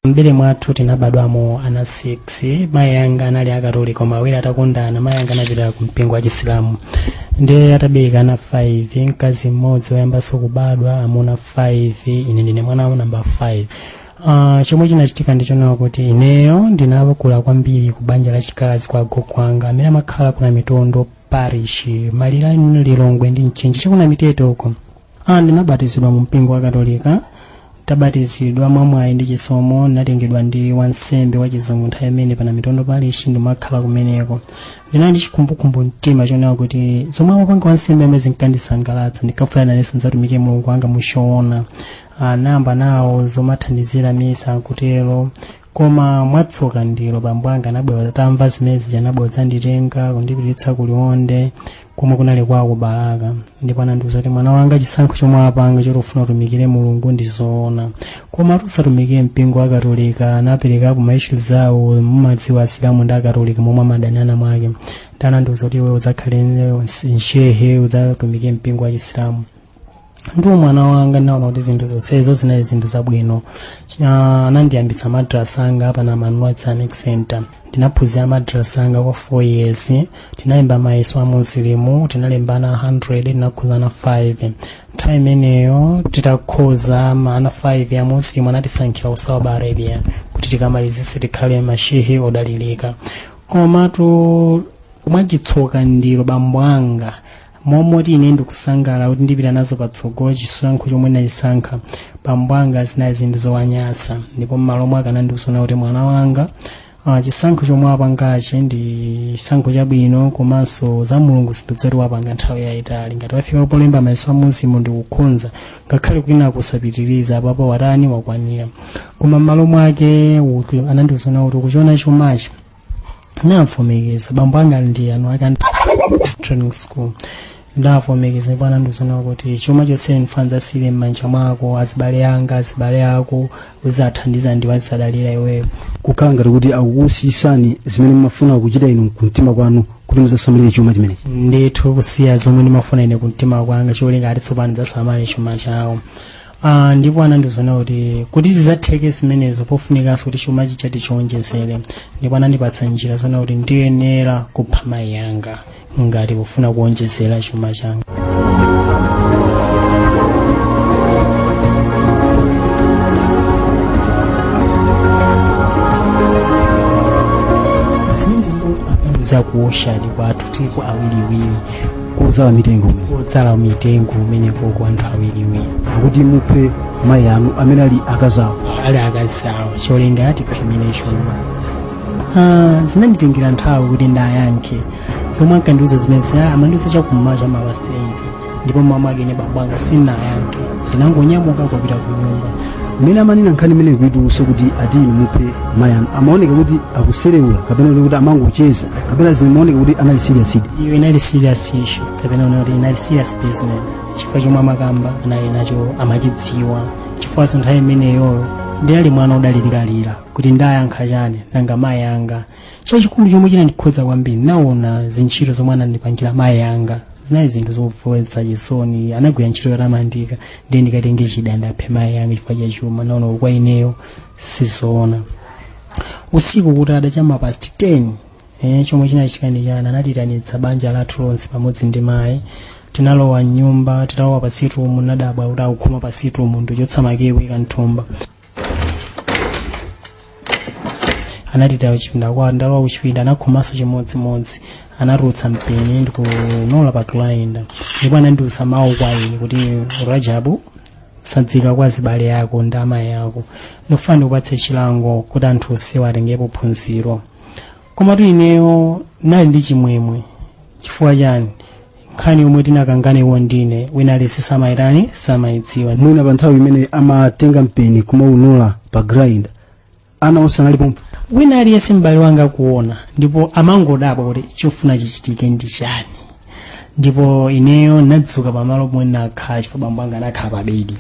M'bere mwathu tinabadwamo ana 6. Mayi anga anali Akatolika, koma awiri atakondana, mayi anga anapita ku mpingo wa Chisilamu. Ndiye atabereka ana 5, mkazi mmodzi woyambanso kubadwa, amuna 5, ine ndine mwana wa namba 5. Chomwe chinachitika ndichonena kuti ineyo ndinakula kwambiri ku banja lachikazi kwa gogo anga amene amakhala kuna Mitondo Parish, malire Lilongwe ndi Mchinji, chakuna Mitete uko. Ndinabatizidwa mu mpingo wa Katolika. Tabatizidwa mwamwayi ndi chisomo, ndinatengedwa ndi wansembe wa chizungu nthawi imene pana Mitondo Parish, ndimakhala kumeneko. Ndinali ndi chikhumbokhumbo mtima chonena kuti zomwe amapanga wansembe amene zinkandisangalatsa, ndinkafuna nanenso ndidzatumike Mulungu wanga muchoona. Namba nawo zomathandizira misa nkutero. Koma mwatsoka ndilo bambo anga anabwera, atamva zimenezi anabwera kudzanditenga kundipititsa ku Liwonde komwe kunali kwawo ku Balaka, ndipo anandiwuza kuti mwana wanga, chisankho chomwe apanga choti ufuna utumikire Mulungu ndi zoona, koma usatumikire mpingo wa Katolika. Anaperekapo ma issues awo, mumadziwa Asilamu ndi Akatolika momwe amadanana mwake. Ndi anandiwuza kuti iwe udzakhale nshehe, udzatumikire mpingo wa Chisilamu. Ndiwo mwana wanga, ndinaona kuti zinthu zonsezo zinali zinthu zabwino. Anandiyambitsa madrasa anga pana Manuwa Islamic Center. Ndinaphunzira madrasa anga kwa 4 years. Tinalemba mayeso a Muslimu, tinalembana 100, tinakhozana 5. Nthawi imeneyo titakhoza ana 5 ya Muslimu, anatisankhira ku Saudi Arabia kuti tikamalizise tikhale mashehe odalirika. Komatu mwachitsoka ndilo bambo anga, momoti ine ndikusangala kuti ndipita nazo patsogolo chisankho chomwe ndinachisankha, bambo anga zinali zinthu zowanyasa, ndipo m'malo mwake anandiwuza kuti mwana wanga, chisankho chomwe apangachi ndi chisankho chabwino, komanso za Mulungu zinthu zoti wapanga nthawi yayitali, ngati wafika polemba mayeso a Muslimu ndikukhonza, ngakhale kwina kusapitiriza, apapo watani, wakwanira. Koma m'malo mwake anandiwuza kuti ukuchiona chumachi, ndinavomereza. Bambo anga ndi anu ake training school, ndavomereza, ndipo anandiwuza kuti chuma chonse ndifuna asiyire m'manja mwako, azibale anga, azibale ako uzathandiza ndi wazisadalira iweyo. Kukhala ngati kuti akukusiyisani zimene mumafuna kuchita inu kumtima kwanu kuti muzasamalire chuma chimenechi. Ndithu, kusiya zomwe ndimafuna ine kumtima kwanga, cholinga ati tsopano ndidzasamale chuma chawo. Ndipo anandiwuza kuti zidzatheke zimenezo pofunikanso kuti chuma chicha tichionjezere, ndipo anandipatsa njira zona kuti ndiyenera kupha mayi anga ngati pofuna kuonjezera chuma changa. Zakuoshadi kwathu tilipo awiriwiri. Kodzala mitengo kumene. Kodzala mitengo kumeneko ku anthu awiriwiri. Akuti muphe mayi anu amene ali akazawo. Ali akazawo, cholinga tikhwimire chuma. Zinanditengera nthawi kuti ndayankhe zomwe ankandiuza zimene amandiuza chakummawa cha ma past 8, ndipo mmawa mwake ine bambo anga sinayankhe, ndinangonyamuka kupita ku nyumba. Mmene amanena nkhani imene kuitulusa kuti ati inu muphe mayi anu, amaoneka kuti akuserewula kapena kuti amangocheza, kapena zimaoneka kuti anali serious? Iyo inali serious issue, kapena kuti inali serious business, chifukwa chomwe amakamba anali nacho, amachidziwa, chifukwa nthawi imeneyoyo ndinali mwana odalirikalira kuti ndayankha chani nanga mayi anga. Chachikulu chomwe chinandikhudza kwambiri, naona zintchito zomwe anandipangira mayi anga, zinali zinthu zomvetsa chisoni. Anagwira ntchito yotamandika, ndiye ndikatenge chida ndaphe mayi anga chifukwa cha chuma, naona kwa ineyo sizoona. Usiku kuti ada chama past 10, chomwe chinachitika ndi chani? Anatitanitsa banja lathu lonse pamodzi ndi mayi. Tinalowa mnyumba, titalowa pa sitting room, nadabwa kuti akukhoma pa sitting room ndikuchotsa makiyi kuyika mthumba. Anatita kuchipinda kwa, ndalowa kuchipinda, anakhomanso chimodzimodzi, anatulutsa mpeni ndikunola pa grinder, ndipo anandiuza mawu kwa ine kuti, "Rajabu, sadzika kwa azibale ako ndi amayi ako, ndikufuna ndikupatse chilango kuti anthu onsewa atengepo phunziro." Komatu ineyo nali ndi chimwemwe. Chifukwa chani? Nkhani yomwe tinakanganewo ndine wina aliyense samayitani, samayidziwa. Mwina pa nthawi imene amatenga mpeni kumaunola pa grinder, ana onse analipo? Wina aliyense m'bale wanga kuona, ndipo amangodabwa kuti chofuna chichitike ndi chani. Ndipo ineyo nadzuka pamalo pomwe nakhala, chifukwa bambo anga anakhala pa bedi,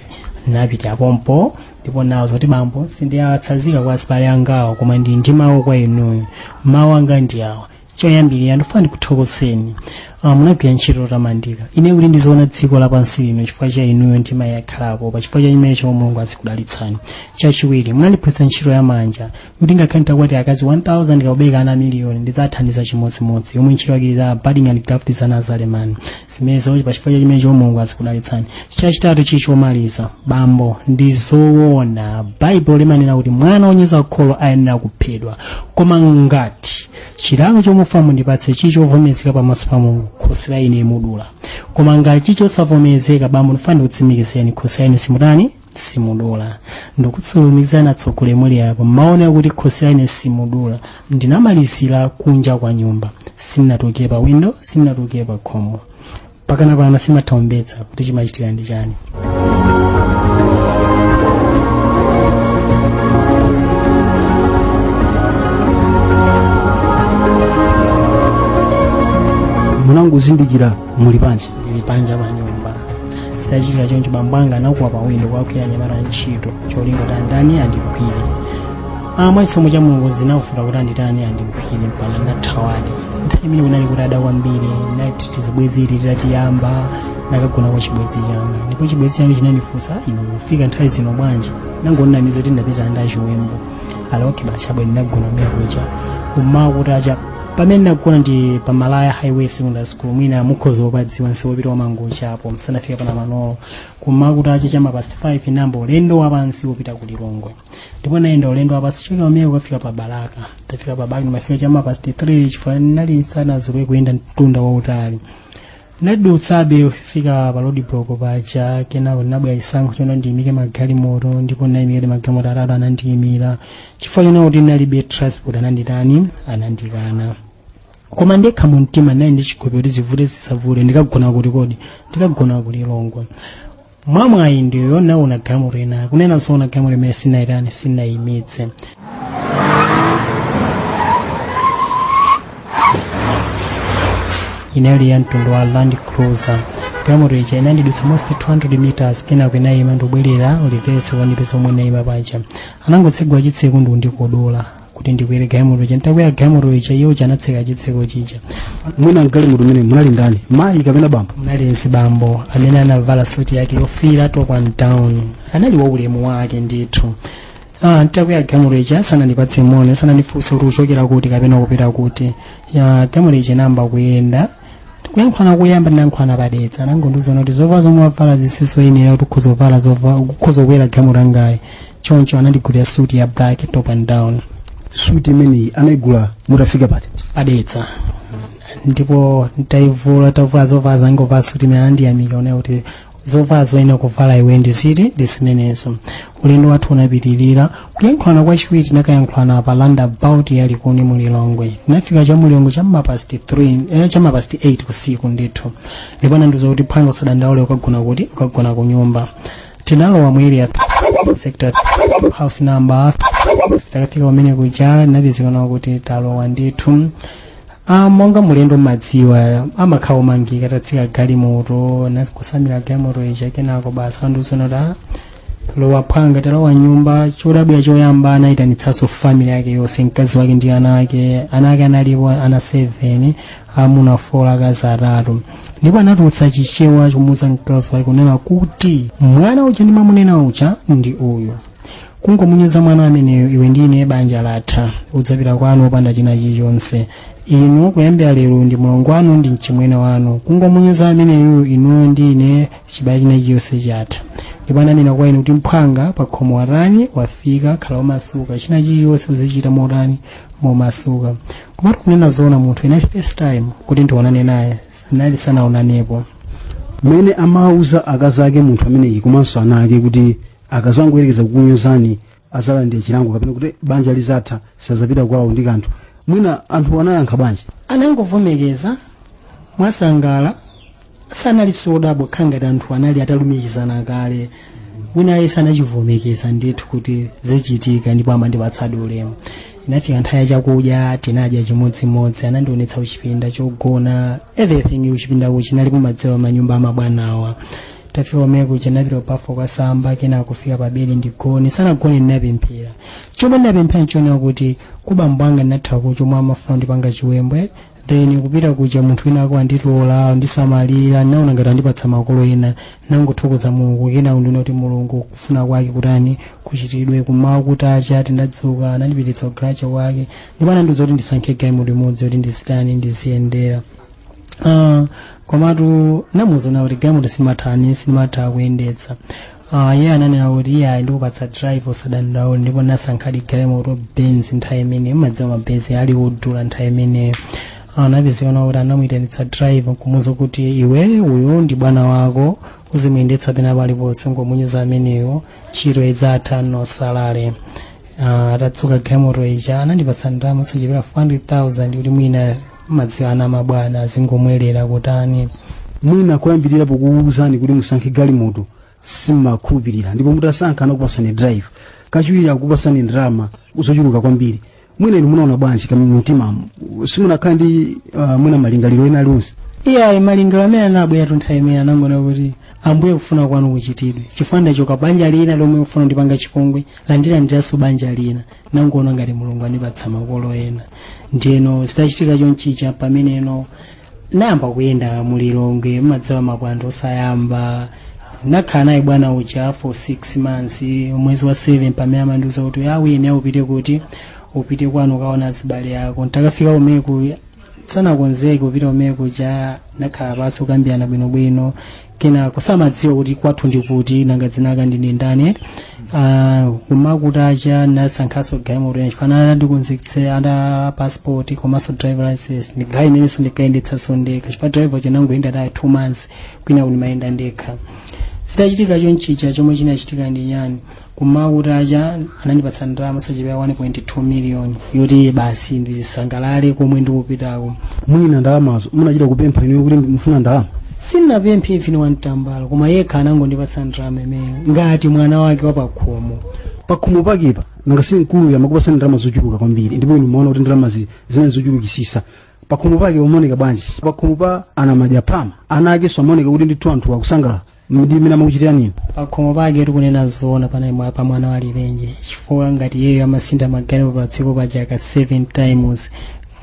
napita pompo, ndipo nawo zoti, "Bambo, sindiyatsanzika kwa azibale angawo, koma ndi mawu kwa inuyo. Mawu anga ndi awa. Choyambirira, ndifuna ndikuthokozeni. Munagwira ntchito yotamandika. Ine kuti ndizoona dziko lapansi lino chifukwa cha inuyo ndi mayi akhalapo. Pa chifukwa cha chimenecho, Mulungu azikudalitsani. Chachiwiri, munandiphunzitsa ntchito ya manja kuti ngakhale nditakwati akazi 1000 kaubeka ana miliyoni, ndidzathandiza chimodzimodzi, yomwe ntchito yake za budding and graft za Nazalemani zimenezo. Pa chifukwa cha chimenecho, Mulungu azikudalitsani. Chachitatu, chichomaliza, bambo, ndizoona Baibulo limanena kuti mwana wonyoza kholo ayenera kuphedwa, koma ngati chilango chomwe mundipatse chichovomerezeka pamaso pa Mulungu, khosi la ine mudula. Koma ngati chichosavomerezeka, bambo, ndifuna ndikutsimikizeni, khosi la ine simutani, simudula. Ndikutsimikizani atsogoleri muli apo, maona kuti khosi la ine simudula. Ndinamalizira kunja kwa nyumba, sindinatuluke pa window, sindinatuluke pa khomo. Pakana pano simathaombetsa kuti chimachitika ndi chani. Munangozindikira muli panja? Ndili panja pa nyumba. Zitachitika choncho, bambo anga anakuwa pa windo kuwakwira anyamata ntchito, cholinga kuti andani, andigwire. Mwachisomo cha Mulungu zinavuta kuti anditani, andigwire, mpaka ndathawadi. Nthawi imene kunali kuti ada kwambiri, nati tizibwezi iti titachiyamba, nakagona kwa chibwezi changa, ndipo chibwezi changa chinandifunsa, "Iwe ufika nthawi zino bwanji?" Nangonamiza kuti ndapeza andachiwembu. Ali, "Okay, basi, chabwino." Ndinagona kumene kuja. Kumawa kuti acha, pamene ndagona ndi pa Malaya Highway Secondary School, mwina mukhoza kupadziwa, msewu wopita wamangochapo msanafika pana Manolo. Kumawa kuti acha chama past 5, namba ulendo wapansi wopita ku Lilongwe, ndipo nayenda ulendo wapansi chokera umene kukafika pa Balaka. Tafika pa Balaka ndimafika chama past 3, chifukwa ndinali sanazolowere kuyenda mtunda wautali. Nadutsabe kufika pa road block paja. Kenako ndinabwera chisankho chona ndiyimike magalimoto, ndipo ndinayimikire magalimoto atatu. Anandiyimira chifukwa chona kuti ndinalibe transport, ananditani, anandikana. Koma ndekha mu mtima ndinali ndi chikhulupiriro kuti zivute zisavute, ndikagona kuti kodi? Ndikagona ku Lilongwe. Mwamwayi ndiyo naona galimoto ina, kunena zoona galimoto imene sinayitani, sinayimitse. Inali ya mtundu wa Land Cruiser. Galimoto ija inandidutsa most 200 meters, kenako inayima ndikubwerera reverse kundipeza omwe inayima paja. Anangotsegula chitseko ndikundikodola kuti ndikwere galimoto ija. Ntakwera galimoto ija, iye uja anatseka chitseko chija. Mwina mgalimoto umene munali ndani, mayi kapena bambo? Munali mzibambo amene anavala suti yake yofiira top and down, anali wa ulemu wake ndithu. Ntakwera galimoto ija, sanandipatse moni, sanandifunse kuti uchokera kuti kapena kupita kuti. Ya galimoto ija inayamba kuyenda. Kuyankhulana kuyamba, ndinayankhulana padetsa. Anangondiuzana kuti zovala zomwe wavala zisizoyenera, kuti ukhoza kuvala zova, ukhoza kukwera galimoto yangayi. Choncho anandigulira suti ya black top and down. Suti imeneyi anayigula mutafika pati? Padetsa. Ndipo ntayivula, tavala zovala zanga, kuvala suti imene, anandiyamika ona kuti zovala zoyenera kuvala iwe ndi ziti, ndi zimenezo. Ulendo wathu unapitirira. Kuyankhulana kwachiwiri tinakayankhulana pa roundabout ya Likuni mu Lilongwe. Tinafika cha mulilongwe chamma past 3, chamma past 8 usiku ndithu. Ndipo anandiuza kuti, "Phwanga, usadandaule, ukagona kuti? Ukagona ku nyumba." Tinalowa mu area sector, house number. Takafika pamene kuja, napezekana kuti talowa ndithu. Monga mulendo mmadziwa amakhala omangika. Tatsika galimoto, kusamira galimoto ija, kenako basi andiuzana kuti, "Lowa phwanga." Talowa nyumba, chodabwira choyamba, anayitanitsanso family yake yonse, mkazi wake ndi ana ake. Ana ake analipo ana 7, amuna 4, akazi atatu. Ndipo anatulutsa Chichewa chomuuza mkazi wake kunena kuti, "Mwana uja ndimamunena uja ndi uyu. Kungomunyoza mwana ameneyo, iwe ndine banja latha, udzapita kwanu opanda china chilichonse. Inu kuyambira lero ndi mulongo wanu, ndi mchimwene wanu. Kungomunyoza ameneyo, inuyo ndine chibale china chilichonse chatha." Ndipo ananena kwa ine kuti, "Mphwanga, pakhomo watani, wafika, khala omasuka, china chilichonse uzichita motani, momasuka." Komatu kunena zoona, munthu inali first time kuti ndionane naye, sinali sanaonanepo. Mmene amauza akazi ake munthu ameneyi komanso ana ake kuti akazangoyerekeza kukunyozani azalandira chilango kapena kuti banja lizatha, sazapita kwawo ndi kanthu, mwina anthu anayankha bwanji? Anangovomekeza mwasangala, sanali sodabwa, khala ngati anthu anali atalumikizana kale. Wina aliyense anachivomekeza ndithu kuti zichitika, ndipo amandipatsadi ulemu. Inafika nthawi ya chakudya, tinadya chimodzimodzi. Anandionetsa kuchipinda chogona, everything. Kuchipinda kuchi nalipo madzero manyumba amabwanawa. Tafika kumene kuja, napita kubafu kwasamba, kena kufika pa bedi ndigone. Sanagone, ndinapemphera. Chomwe ndinapemphera nchionera kuti kubambo anga ndinatha chomwe amafuna ndipanga chiwembwe, then kupita kuja munthu wina ako anditola, ndisamalira, naona ngati andipatsa makolo ena. Nangothokoza Mulungu. Kena ndina kuti Mulungu kufuna kwake kutani kuchitidwe. Kumawa kutacha tindadzuka, anandipititsa kugarage kwake ndipo anandiuza kuti ndisankhe galimoto imodzi kuti ndizitani, ndiziyendera. Komatu namuwuza kuti galimoto simathani, simatha kuyendetsa. Iye ananena kuti iye ayi, ndikupatsa drive, usadandaule. Ndipo nasankhadi galimoto Benz nthawi imeneyo. Madziwa mabenzi ali odula nthawi imeneyo. Anapezekana kuti anamuyitanitsa driver nkumuwuza kuti iwe, uyu ndi bwana wako, uzimuyendetsa pena paliponse, ngomunyoza ameneyo, ntchito idzatha nosalale. Atatsuka galimoto ija anandipatsa ndalama osachepera 400,000 kuti mwina madziwa ana mabwana azingomwerera kutani. Mwina kuyambirira pokuwuzani kuti musankhe galimoto simmakhulupirira, ndipo mutasankha anakupasani drive, kachiwiri akupasani ndalama zochuluka kwambiri. Mwina inu munaona bwanji kamumtimamo? Simunakhala ndi mwina malingaliro ena aliwonse? Iyayi, malingaliro amene anabwera nthawi imene anangona kuti Ambuye kufuna kwanu kuchitidwe, chifukwa ndachoka banja lina lomwe kufuna ndipanga chipongwe, landira ndiranso banja lina. Nangoona ngati Mulungu andipatsa makolo ena. Ndiyeno zitachitika chonchicha, pameneno nayamba kuyenda mulilongwe, mmadziwa mapwando osayamba. Nakhala naye bwana uja for 6 months. Mwezi wa 7 pamene amandiuza kuti awine upite, kuti upite kwanu ukaona azibale ako. Ntakafika umeku sanakonzeke kupita umeku ja. Nakhala pasi kukambirana bwinobwino, kenako samadziwa kuti kwathu ndikuti, nanga dzinaka ndine ndani. Kumakutacha nasankhaso galimoto ina chifana anandikonzeketse ada passport komanso driver license. Ndigayi imenenso ndikayendetsaso ndekha, chifukwa driver chinangoyenda naye 2 months, kwina kundimayenda ndekha. Zitachitika chonchicha, chomwe chinachitika ndi nyani? Kumakutacha anandipatsa ndalama osachepera 1.2 million yoti basi ndizisangalale komwe ndikupitako. Mwina ndalamazo munachita kupempha inuyo kuti mufuna ndalama? Sindinapemphe even wamtambala, koma yekha anangondipatsa ndalama imeneyo ngati mwana wake wapakhomo. Pakhomo pakepa nanga si mkuluyu amakupasani ndalama zochuluka kwambiri, ndipo inu mumaona kuti ndalamazi zinali zochulukisisa. Pakhomo pake pamaoneka bwanji? Pakhomo pa ana madya phama, ana akenso amaoneka kuti ndithu anthu akusangalala ndi mmene amakuchitirani inu? Pakhomo pake, tikunena zoona, panali pa mwana walilenje, chifukwa ngati iyeyo amasintha magalimoto pa dziko pachaka 7 times,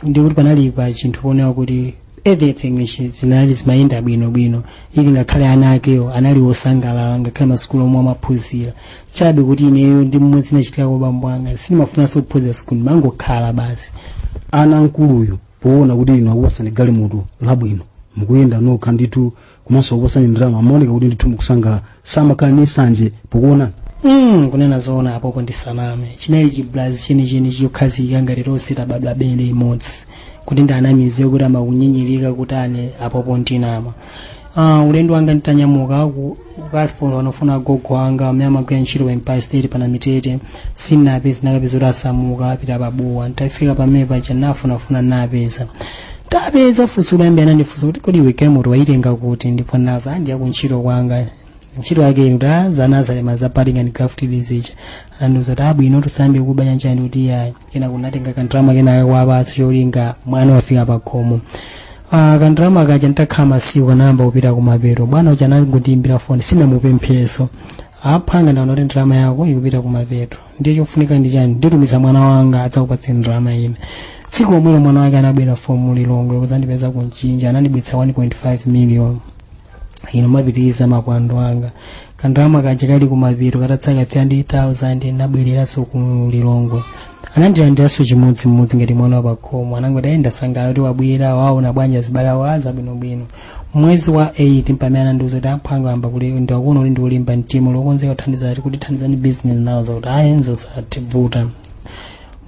ndikuti panali pa chinthu pooneka kuti everything zinali zimayenda bwinobwino ili. Ngakhale ana akewo anali osangalala, ngakhale masukulu omwe amaphunzira. Chabe kuti ineyo ndi mmwe zinachitikako bambo anga, sindimafunanso kuphunzira sukulu, ndimangokhala basi. Ana mkuluyu poona kuti inu akupasani galimoto labwino, mukuyenda nokha ndithu, komanso akupasani ndalama, amaoneka kuti ndithu mukusangalala, samakhala ni sanje pokuonani? Kunena zoona, apopo ndisaname, chinali chiblazi chenicheni chokhazikika ngati tonse tabadwa bere imodzi. Kuti ndanamize kuti amakunyinyirika kuti ane, apopo ndinama. Ulendo wanga nditanyamuka kukafuna wanofuna gogo anga amene amagwira ntchito pa Empire State pana Mitete, sinapeza. Nakapeza kuti asamuka, apita pabuwa. Ntafika pamene paja nafunafuna, napeza. Tapeza funso loyamba anandifunsa kuti kodi iwe galimoto waitenga kuti? Ndipo naza andiya kuntchito kwanga, ntchito yake ino ta zanazalema za painting and graffiti zija. Anandiuza kuti abwino, tusambe kuba nyanjani kuti yayi. Kena kunatenga kandrama kenaka kuwapatsa cholinga mwana wafika pakhomo. Kandrama kaja ntakhala masiku kanayamba kupita kumapeto. Bwana uja anangondiyimbira foni, sinamupempheso. Aphanga, ndaona kuti ndrama yako ikupita kumapeto, ndiye chofunika ndi chani? Nditumiza mwana wanga adzakupatse ndrama ina. Tsiku lomwelo mwana wake anabwera fomu Lilongwe kudzandipeza kumchinja, anandibwitsa 1.5 million. Ino mapitiriza mapwando anga, kandrama kaja kali kumapeto katatsaka 300,000. Nabwereranso ku Lilongwe, anandilandiranso chimodzimodzi ngati mwana wa pakhomo. Anangoti ayi, ndasangalala kuti wabwera, waona bwanji azibale awo azabwinobwino. Mwezi wa 8 mpamene anandiuza kuti aphanga amba kuti ndakuona kuti ndiolimba mtima, lokonzeka kuthandiza kuti thandizani business nawo, zakuti ayi, nzosativuta.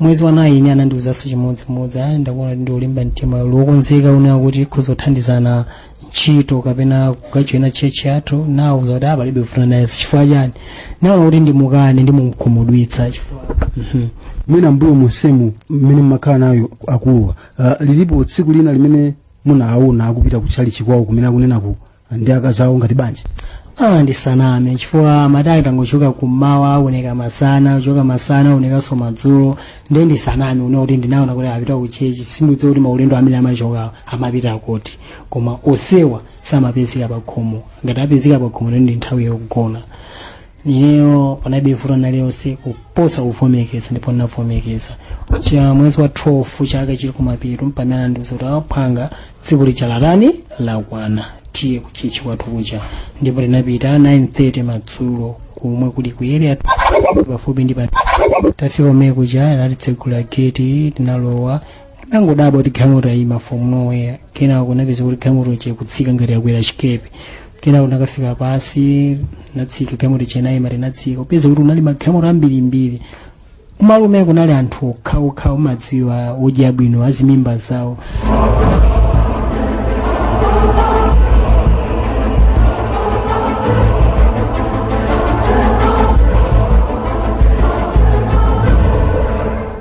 Mwezi wa 9 anandiuzanso chimodzimodzi, ayi, ndakuona kuti ndiolimba mtima, lokonzeka unena kuti kuzothandizana ntchito kapena kukajoina church yathu. Nawo zakuti palibe kufuna naye. Chifukwa chani? Naona kuti ndimukane, ndimukhumudwitsa chifukwa Mwina mbuyo monsemu mmene mmakhala nayo akuluwa, lilipo tsiku lina limene munaona akupita kutchalichi kwawo kumene akunenaku ndi akazi awo ngati banja? Ah, ndisaname, chifukwa matali tangochoka kummawa, aoneka masana, kuchoka masana aonekanso madzulo. Ndiye ndisaname una kuti ndinaona kuti apita ku church. Sindidziwa kuti maulendo amene amachoka amapita kuti, koma osewa samapezeka pa khomo. Ngati apezeka pa khomo, ndi nthawi yogona. Ineyo panalibe vuto naliyonse kuposa kuvomekeza, ndipo ndinavomekeza. Cha mwezi wa 12 chaka chili kumapeto, pamene anandiuza kuti, "Aphwanga, tsiku lija latani, lakwana, tiye ku church kwathu kuja." Ndipo tinapita 9:30 madzulo, kumwe kuli ku area pafupi ndi pa. Tafika kumene kuja, anatitsegula gate, tinalowa. Nangodabwa kuti galimoto ayima from nowhere. Kenako kunapeza kuti galimoto ije kutsika ngati yakwera chikepe. Kenako nakafika pasi, natsika, galimoto ije inayima, tinatsika, upeza kuti unali magalimoto ambirimbiri. Kumalo kumene kunali anthu okhaokha, umadziwa, odya bwino, azimimba zawo.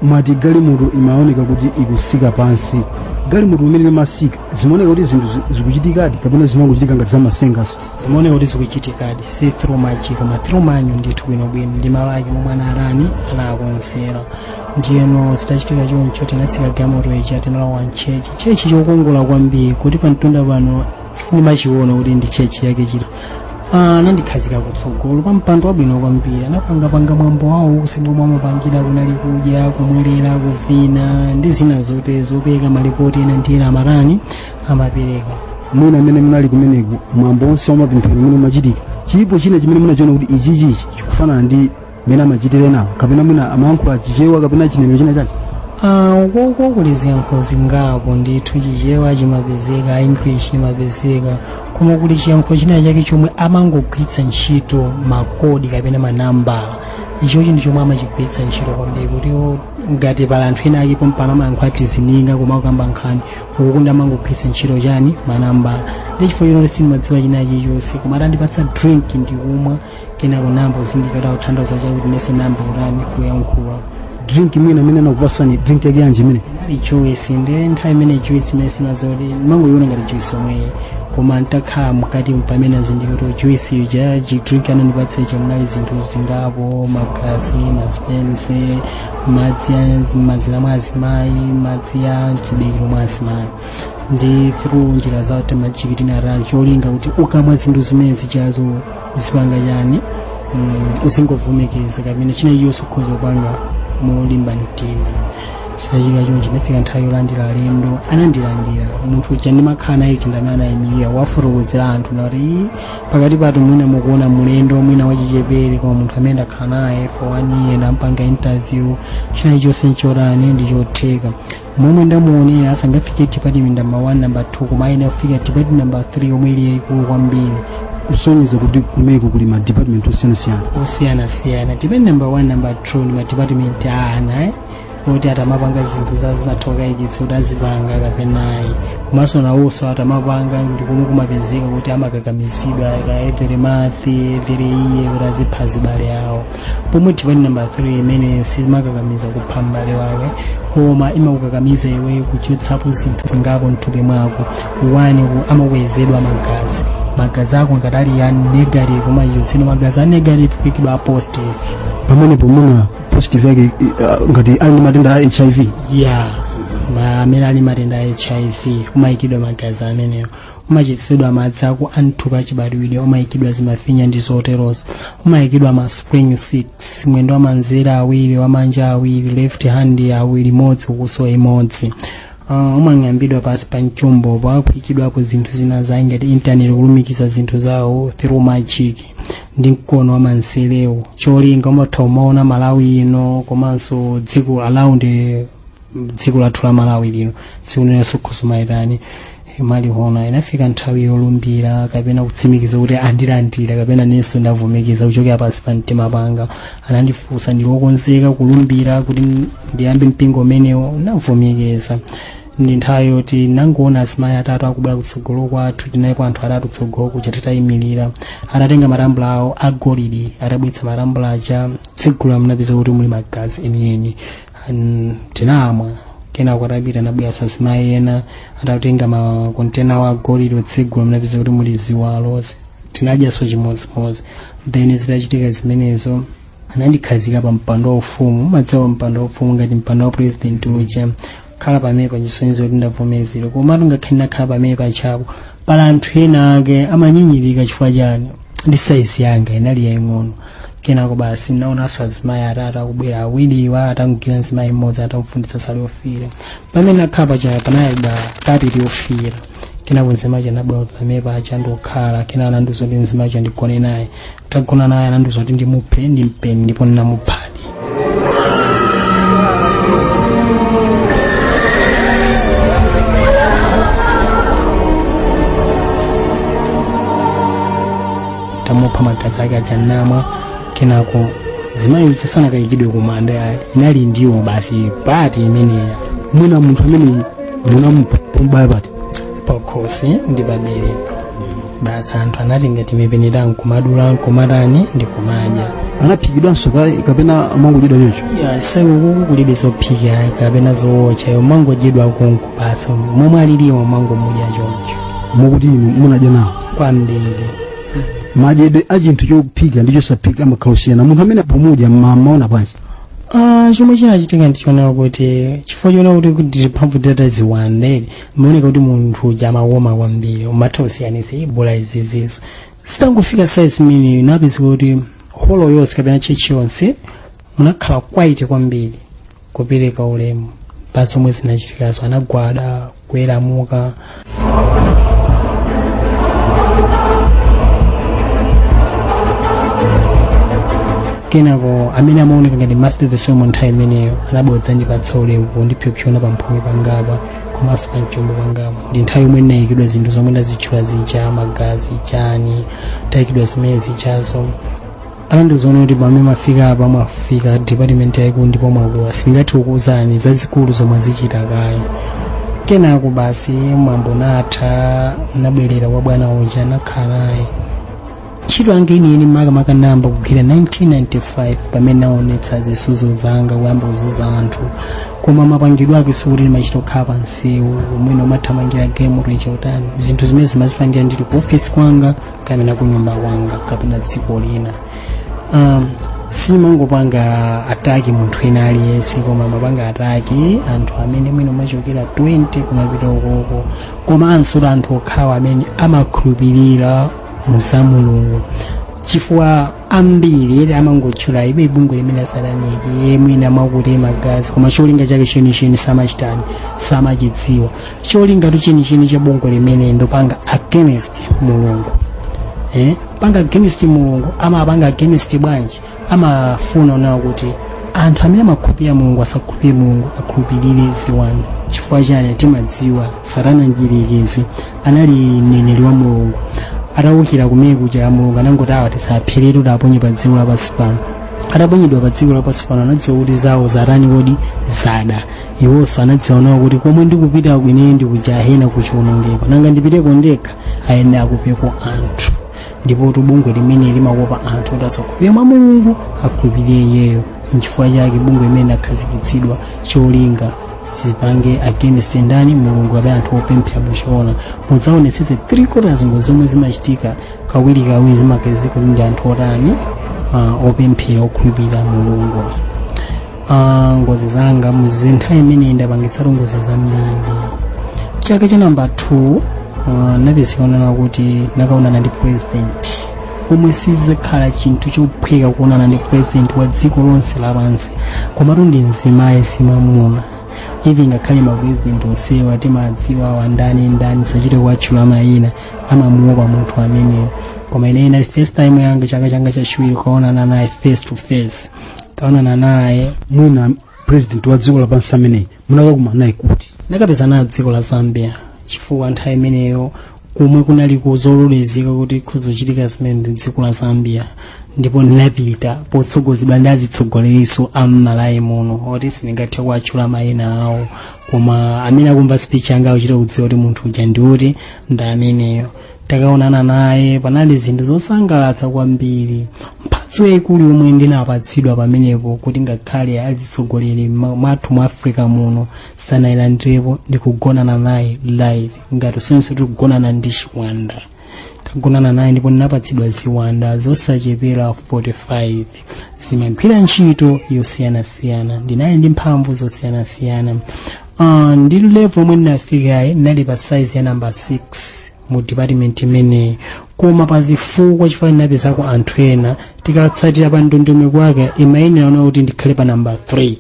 Mwati galimoto imaoneka kuti ikusika pansi. Galimoto imene imasika, zimaoneka kuti zinthu zikuchitikadi kapena zinangochitika ngati zamasengaso? Zimaoneka kuti zikuchitikadi, si through magic koma through manual ndithu, bwinobwino ndi malo ake momwe analani anakonzera. Ndiyeno zitachitika choncho, tinatsika galimoto ija, tinalowa m'church. Church chokongola kwambiri, kuti pamtunda pano sindimachiona kuti ndi church yake chiti. Anandikhazika kutsogolo pa mpando wabwino kwambiri. Anapangapanga mwambo wawo kusimwe amapangira, kunali kudya, kumwerera, kuvina ndi zina zote, zopereka malipoti ena ndi ena amatani, amapereka. Mwina amene munali kumeneku, mwambo wonse wamapemphero umene umachitika, chilipo china chimene munachiona kuti ichichichi chikufanana ndi mmene amachitire nawo, kapena mwina amayankhula Chichewa kapena chinenero china chache? Ukoko kuli ziyankhulo zingapo ndithu. Chichewa chimapezeka, English imapezeka, koma kuli chiyankhulo china chake chomwe amangogwiritsa ntchito makodi kapena manambala. Ichochi ndi chomwe amachigwiritsa ntchito kwambiri, kuti ngati pala anthu ena ake pompano amayankhula tizininga, koma akukamba nkhani uku ndi amangogwiritsa ntchito chani, manambala. Ndi chifukwa chino sindimadziwa china chilichonse, koma atandipatsa drink ndikumwa, kenako namba kuzindikira kuti akutanthauza chakuti, nenso namba kutani, kuyankhula. Drink mwina amene anakupasani, drink yake yanji imene? Inali juice. Ndi nthawi imene juice imene sinadziwa kuti mangoiona ngati juice omweyi, koma ntakhala mkati pamene azindikira kuti juice ija, drink anandipatsa ija, munali zinthu zingapo: magazi na sperms, madzi a mazira mwa azimayi, madzi a mchibekero mwa azimayi. Ndi through njira zawo magic tinatani, cholinga kuti ukamwa zinthu zimene zichazo zipanga chani, uzingovomekeza kapena china chiyonse ukhoza kupanga molimba mtima. Zitachitika chonchi, ndafika nthawi yolandira alendo. Anandilandira munthu uja ndimakhala naye uja, ndamene anayimirira wafotokozera anthu nati, "Ii, pakati patu mwina mukuona mulendo mwina wachichepere, koma munthu amene ndakhala naye for one year, ndampanga interview, china chonse nchotani, ndi chotheka. Momwe ndamuonera, asangafike department number 1, number 2, koma ayenera kufika department number 3 yomwe ili yayikulu kwambiri." Kusonyeza kuti kumeko kuli ma department osiyanasiyana. Osiyanasiyana. Department number 1, number 2 ndi ma department a ana, eh? Oti atamapanga zinthu zawo zimathokayikitsa kuti azipanga kapena ayi, komanso nawonso atamapanga ndikomwe kumapezeka kuti amakakamizidwa ka every month, every year, kuti azipha zibale awo. Pomwe department number 3 imene sizimakakamiza kupha m'bale wake, koma imakukakamiza iwe kuchotsapo zinthu zingapo mthupi mwako. One, amakwezedwa magazi. Magazi ako ngati ali ya negative, umachotsedwa magazi a negative kuyikidwa a positive. Pamenepo muna positive yake ngati ali ndi matenda a HIV? Ya, amene ali matenda a HIV umayikidwa magazi amenewo, umachitsidwa madzi ako amthupi achibadwidwe, umayikidwa zimafinya ndi zoterozo, umayikidwa ma spring 6, mwendo wamanzere awiri, wamanja awiri, left hand awiri, imodzi kukusowa imodzi. Umang'ambidwa pasi pa mchombo, pakuyikidwapo zinthu zina za ngati internet, kulumikiza zinthu zawo through magic ndi mkono wamanzerewo. Cholinga umatha umaona Malawi ino komanso dziko around dziko lathu la Malawi lino, tsiku linenso khosomaitani malihona. Inafika nthawi yolumbira kapena kutsimikiza kuti andilandira kapena nenso ndavomekeza kuchokera pansi pa mtima panga. Anandifunsa ndili wokonzeka kulumbira kuti ndiyambe mpingo umenewo, ndavomekeza. Ndi nthawi yoti nangoona azimayi atatu akubwera kutsogolo kwathu. Tinalipo anthu atatu kutsogolo kuja titayimirira, atatenga matambula awo agolidi. Atabweretsa matambula aja, tsegula, mnapeza kuti muli magazi enieni. Tinamwa. Kenako atapita, anabwera azimayi ena atatenga makontena awo agolidi, otsegula, mnapeza kuti muli ziwalo. Tinadyaso chimodzimodzi. Then zitachitika zimenezo, anandikhazika pa mpando wa ufumu. Madziwa mpando wa ufumu ngati mpando wa president uja, khala pamene pachisonyezo kuti ndavomerezera. Komatu ngakhale ndakhala pamene pachapo, pala anthu ena ake amanyinyirika. Chifukwa chani? Ndi saizi yanga inali yaying'ono. Kenako basi naonanso azimayi atatu akubwera, awiriwa atangogwira mzimayi mmodzi, atamufunditsa nsalu yofiira. Pamene akhala paja panayalidwa kapeti yofiira. Kenako mzimayi anabwera pamene paja ndikukhala. Kenako anandiuza kuti mzimayi ndigone naye. Tagona naye, anandiuza kuti ndimuphe ndi mpeni, ndipo ndinamuphadi. Tamupha, magazi ake aja namwa. Kenako mzimayi uja sanakayikidwe kumanda yayi, inali ndiwo basi pati imeneya. Mwina munthu amene munamupha pomubaya pati? Pakhosi ndi pabere basi. Anthu anatenga timipeni nkumadula, nkumatani, ndikumadya. Anaphikidwanso kapena amangodyedwa choncho? Ya, sekuku kulibe zophika kapena zowotcha, yo mangodyedwa konko basi, momwe aliliwo mangomudya choncho. Mokuti inu munadya nawo? Kwambiri. Madyedwe a chinthu chophika ndi chosaphika amakhala osiyana. Munthu amene pomudya maona bwanji? Ah, chomwe chinachitika ndichooneka kuti chifukwa choona kuti kuti mphamvu tata ziwanda, maoneka kuti munthu uja amakoma kwambiri, umatha kusiyanitsa ibola izizizo. Sitangofika size imeneyo, napezeka kuti holo yonse kapena church yonse munakhala quiet kwambiri, kupereka ulemu pa zomwe zinachitikazo. Anagwada, kuweramuka. Kenako amene amaoneka ngati master of the ceremony nthawi imeneyo anabodza ndipatsa ulemu kundipyopyona pamphumi pangapa komanso pamchombo pangapa. Ndi nthawi yomwe ndinayikidwa zinthu zomwe ndazitchula zija, magazi chani, tayikidwa zimene zichazo. Anandiuza kuti pamene mwafika apa, mwafika department yayikulu ndipo mwakula, sindingathe kukuwuzani zazikulu zomwe zichita kaye. Kenako basi mwambo natha, nabwerera kwa bwana uja, nakhala naye. Ntchito yanga yeniyeni makamaka nayamba kugwira 1995, pamene naonetsa zisudzo zanga, kuyamba kuzunza anthu. Koma mapangidwe ake sikuti ndimachita kukhala pa msewu umene umathamangira galimoto ichautani. Zinthu zimene zimazipangira ndili ku office kwanga kapena ku nyumba kwanga kapena dziko lina. Simangopanga attack munthu ena aliyense, koma mapanga attack anthu amene mwina umachokera 20 kumapita ukoko, komanso anthu okhawa amene amakhulupirira muza Mulungu, chifukwa ambiri amangotchula ibe bungwe limene asataniki mwina mwakuti magazi, koma cholinga chake chenicheni samachitani, samachidziwa. Cholinga tu chenicheni cha bungwe limene ndopanga against Mulungu. Panga against Mulungu. Amapanga against bwanji? Amafuna nawo kuti anthu amene amakhulupirira Mulungu asakhulupirire Mulungu, akhulupirire ziwanda. Chifukwa chani? Timadziwa Satana mdierekezi anali mneneri wa Mulungu. Atawukira kumene kuja, Mulungu anangoti awa tisapheretu, taponye pa dziko lapansi pano. Ataponyedwa pa dziko lapansi pano, anadziwa kuti zawo zatani kodi? Zada. Iwonso anadziwa nawo kuti komwe ndikupita ine ndi kujahena, kuchiwonongeko, nanga ndipiteko ndekha? Ayenera akopeko anthu. Ndipo bungwe limene limakopa anthu kuti asakhulupirire mwa Mulungu, akhulupirire iyeyo. Nchifukwa chake bungwe limene lakhazikitsidwa cholinga zipange against ndani? Mulungu kapena anthu opemphera muchiona. Mudzaonetsetse 3/4 ngozi zomwe zimachitika kawirikawiri zimapezeka kuti ndi anthu otani? Opemphera, okhulupirira Mulungu. Ngozi zanga muzinthawi imene ndapangitsatu ngozi zambiri. Chaka cha namba 2 napezeka kuti nakaonana ndi president, omwe sizikhala chinthu chophweka kuonana ndi president wa dziko lonse lapansi, komatu ndi mzimayi, simamuna. Ivi ngakhale ma president onsewa timadziwa wandani ndani, sachite kuwatchula mayina, amamuopa munthu ameneyo. Koma ine inali first time yanga, chaka changa chachiwiri, kuonana naye face to face. Taonana naye. Mwina president wa dziko lapansi ameneyi munakakumana naye kuti? Nakapeza nayo dziko la Zambia, chifukwa nthawi imeneyo kumwe kunali kuzololezeka kuti kuzochitika zimene ndi dziko la Zambia. Ndipo ndinapita potsogozedwa ndi azitsogoleriso a m'Malawi muno, oti sindingathe kuwatchula mayina awo, koma amene akumva speech yanga akuchita kudziwa kuti munthu uja ndiuti, ndi ameneyo. Takaonana naye, panali zinthu zosangalatsa kwambiri. Mphatso yayikulu yomwe ndinapatsidwa pamenepo, kuti ngakhale azitsogoleri mwathu mu Africa muno sanayilandirepo, ndikugonana naye live, ngati sonse tikugonana ndi chiwanda. Tagonana naye ndipo ndinapatsidwa ziwanda zosachepera 45, zimagwira ntchito yosiyanasiyana. Ndinali ndi mphamvu zosiyanasiyana. Ndi level omwe ndinafikayi, ndinali pa size ya number 6 mu department imeneyi, koma pa zifukwa, chifukwa ndinapezako anthu ena, tikatsatira pa ndondomeko yake imayenera kuti ndikhale pa number 3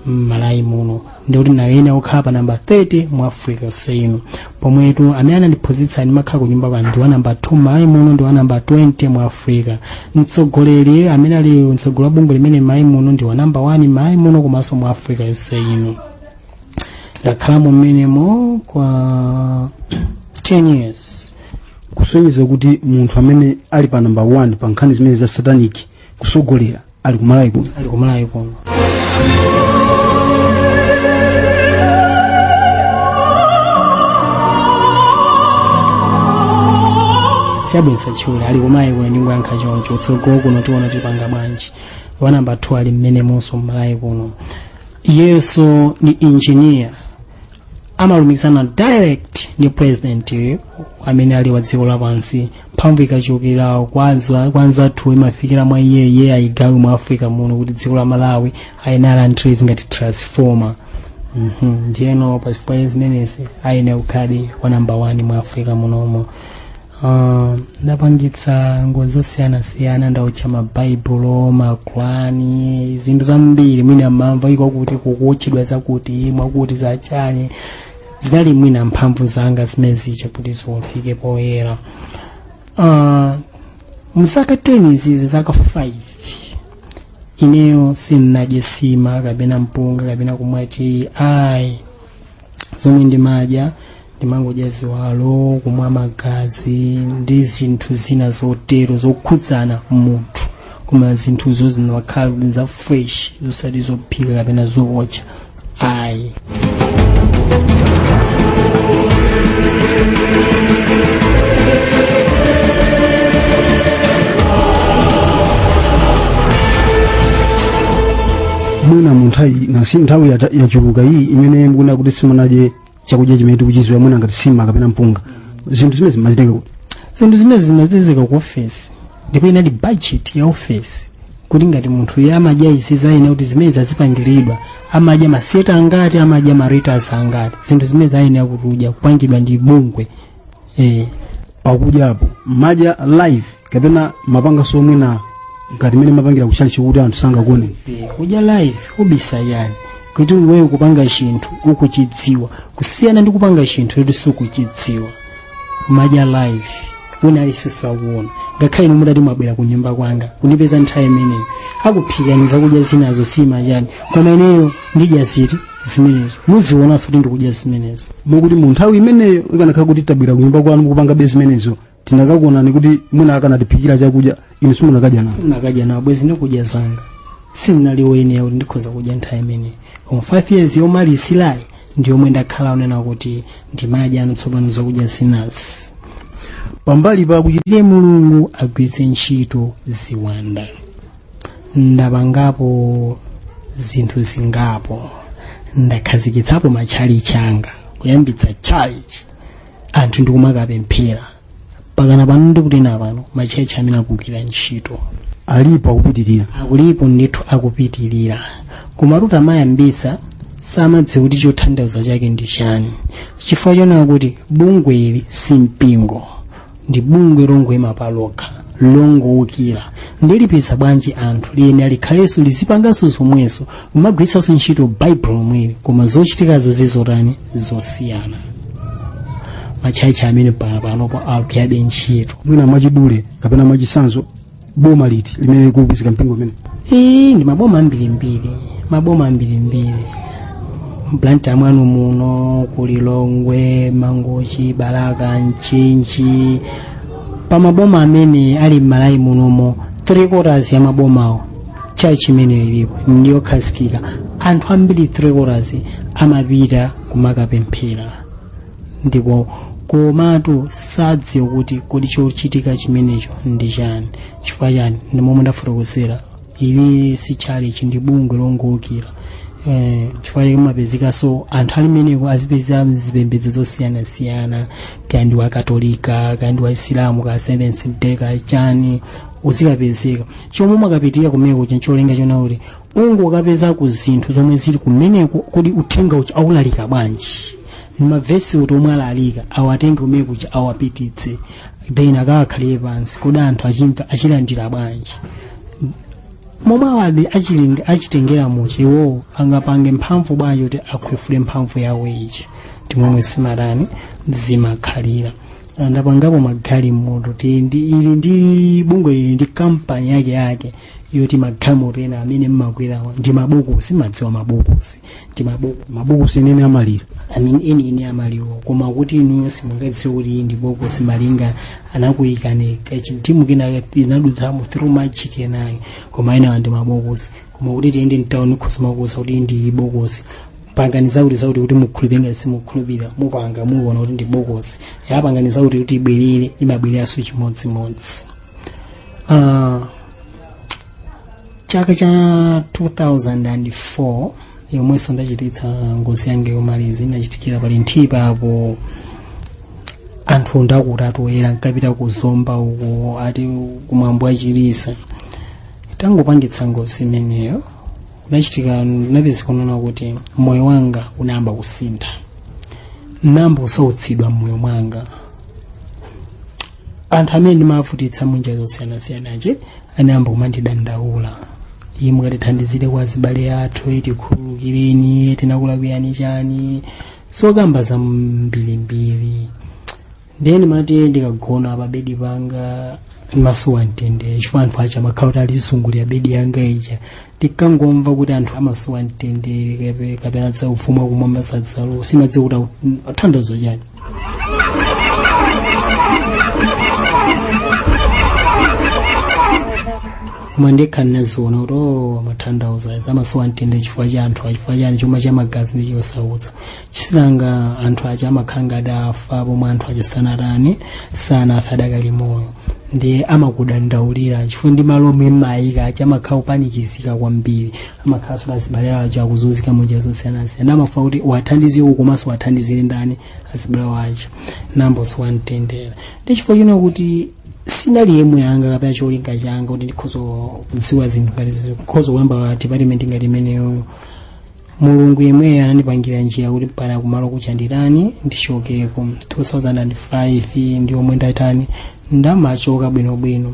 m'Malawi muno, ndikuti nayenera kukhala pa number 30 mu Africa yonse ino. Pomwetu amene anandiphunzitsa ndimakhala kunyumba pa ndi wa number 2 m'Malawi muno, ndi wa number 20 mu Africa. Mtsogoleri amene ali mtsogoleri wa bungwe limene m'Malawi muno ndi wa number 1 m'Malawi muno komanso mu Africa yonse ino. Ndakhalamo mmenemo kwa 10 years. Kusonyeza kuti munthu amene ali pa number 1 pa nkhani zimene za satanic kusogolera ali kumalawi kuno. Ali kumalawi kuno. Siyabwinisa tchule, ali kumalawi kuno, ndingoyankha choncho. Utsogolo kuno tiona tipanga bwanji. Wa namba 2 ali mmenemonso mmalawi kuno. Iyeso ni engineer, amalumikizana direct ndi president amene ali wa dziko lapansi. Mphamvu ikachokera kwa anzathu imafikira mwa iye, iye ayigawe mu Africa muno kuti dziko la Malawi ayenera alandire ngati transformer. Ndiyeno pazifukwa zimenezi ayenera kukhale wa namba 1 mu Africa munomo. Ndapangitsa ngozi zosiyanasiyana, ndaucha mabaibulo, makurani, zinthu zambiri. Mwina mamva iko kuti kukuotchedwa zakuti mwakuti zachani, zinali mwina mphamvu zanga zimene zija kuti ziwafike poyera. Mzaka 10 izizi, zaka 5 ineyo sindinadye sima kapena mpunga kapena kumwa tiyi, ayi. Zomwe ndimadya, ndimangodya ziwalo, kumwa magazi ndi zinthu zina zotero zokhudzana munthu, koma zinthuzo zimakhala za fresh, zosati zophika kapena zootcha, ayi. Mwina mu nthawi nasi nthawi yachuluka iyi imene mukunena kuti simunadye chakudya chimene tikuchidziwa, mwina ngati sima kapena mpunga, zinthu zimene zimazitenga kuti? Zinthu zimene zimapezeka ku ofesi, ndipo inali budget ya ofesi kuti ngati munthu iye amadya izi, zayenera kuti zimene zazipangiridwa, amadya maseta angati, amadya maritas angati, zinthu zimene zayenera kuti udya kupangidwa ndi bungwe. Pakudyapo madya live kapena mapangaso mwina ngati mene mapangira kuchalichi kuti anthu sangakuone? Kudya live. Ubisa yani kuti iweyo kupanga chinthu ukuchidziwa kusiyana ndi kupanga chinthu kuti sukuchidziwa. Madya live, wina aliyense akuona. Ngakhale inu mutati mwabwera ku nyumba kwanga kundipeza nthawi imeneyo, akuphikani zakudya zinazo, sima chani, koma ineyo ndidya ziti zimenezo, muzionanso kuti ndikudya zimenezo. Mukuti mu nthawi imeneyo ikanakhala kuti tabwera ku nyumba kwanu mukupanga be zimenezo, tinakakuonani kuti mwina akanatiphikira chakudya, inu simunakadya nawo? Sinakadya nawo, bwezi ndikudya zanga. Sindinali woyenera kuti ndikhoza kudya nthawi imeneyo. Koma 5 years yomalizirayi ndi yomwe ndakhala onena kuti ndimadya ano tsopano zakudya zinazi. Pambali pa kuchita Ndiye Mulungu agwiritse ntchito ziwanda, ndapangapo zinthu zingapo. Ndakhazikitsapo matchalichi anga, kuyambitsa chalichi, anthu ndikumakapemphera. Pakana pano ndikunena pano, matchechi amene akugwira ntchito alipo, akupitirira? Akulipo ndithu, akupitirira. Koma tutamayambisa samadziwa kuti chothandiza chake ndi chani, chifukwa chonena kuti bungwe ili si mpingo, ndi bungwe longoyima palokha, longowukira. Ndilipisa bwanji anthu liyene likhalenso lizipanganso zomwezo, kumagwiritsanso ntchito baibulo lomweli, koma zochitikazo zizotani? Zosiyana. Matchalichi amene panopo akugwirabe ntchito. Mwina mwachidule kapena mwachisanzo, boma liti limene kupezeka mpingo umene? Ee, ndi maboma ambirimbiri, maboma ambirimbiri. Blantyre mwanu muno, kulilongwe, Mangochi, Balaka, Mchinji, pa maboma amene ali m'Malawi munomo, three quarters ya mabomawo church imene ilipo ndiyokhazikika. Anthu ambiri, three quarters, amapita kumakapemphera, ndipo komatu sadziwa kuti kodi chochitika chimenecho ndi chani. Chifukwa chani? Ndi momwe ndafotokozera, ili si chalichi, ndi bungwe longowukira. Chifukwa chake mumapezekanso anthu ali meneko azipeza zipembedzo zosiyanasiyana, kaya ndi wakatolika, kaya ndi waisilamu, kaya Seventh Day, kaya chani, uzikapezeka. Chomwe umakapitira kumeneko cholinga chona kuti ungokapeza ku zinthu zomwe zili kumeneko, kodi uthenga uja aulalika bwanji, mavesi kuti omwe alalika awatenge kumene kuja awapititse, then akawakhalire pansi, kodi anthu achimva achilandira bwanji, momwe awadi achitengera mucha, iwowo angapange mphamvu bwanji kuti akhwefule mphamvu yawo ija. Ndimomwe simatani zimakhalira. Ndapangapo magalimoto, ili ndi bungwe lili ndi kampani yake yake yoti magalimoto ena amene mmakwerawa ndi mabokosi, madziwa mabokosi, ndi mabokosi. Mabokosi ene amalira. Amene eni eni amaliwo, koma kuti inuyo simungadziwe kuti iyi ndi bokosi, malinga anakuyikani kachitimu kena inadutsamo through magic enayo, koma enawa ndi mabokosi. Koma kuti tiyende mtawuni khosi makusa kuti iyi ndi bokosi, pangani zakuti zakuti kuti mukhulupirire, ngati simukhulupirira mupanga muona kuti ndi bokosi, yapangani zakuti kuti ibwerere, imabwereranso chimodzimodzi. Chaka cha 2004 yomwenso ndachititsa ngozi yanga yomaliza inachitikira pali nthipa apo, anthu ndakuti atoyera nkapita kuzomba uko ati kumwambo achilisa, tangopangitsa ngozi imeneyo kunachitika, ndinapeza kuona kuti moyo wanga unayamba kusintha, nayamba kusautsidwa mmoyo mwanga. Anthu amene ndimavutitsa munjira zosiyanasiyanaje anayamba kumandidandaula, iye mukatithandizire kwa azibale athu, tikhululukireni, tinakulakwirani chani, sokamba za mbirimbiri. Ndiye ndimati ndikagona pa bedi panga ndimasowa mtendere, chifukwa anthu aja amakhala kuti alizungulira bedi yanga ija. Tikangomva kuti anthu amasowa mtendere kapena za ufumu wakumwamba sadzalowa, simadziwa kuti athandizo chani. Koma ndekha ndinaziona kuti o amatanthauza amasowa mtendere chifukwa cha anthu, chifukwa chani chuma cha magazi ndi chosautsa chisilanga. Anthu aja amakhala ngati afa pomwe anthu aja sanatani, sanafe, adakali moyo, ndiye amakudandaulira chifukwa ndi malo omwe mmayika aja amakhala kupanikizika kwambiri, amakhala sola azibale aja akuzunzika munjira zosiyanasiyana, amafuna kuti wathandize uku komanso wathandizire ndani, azibale aja, nambosowa mtendere. Ndi chifukwa chino kuti sinali yemwe yanga kapena cholinga changa kuti ndikhoza kudziwa zinthu ngati zikhoza kuyamba department ngati imeneyo. Mulungu yemweyo anandipangira njira kuti pana kumalo kuchandirani ndichokeko 2005 ndi omwe ndatani ndamachoka bwinobwino.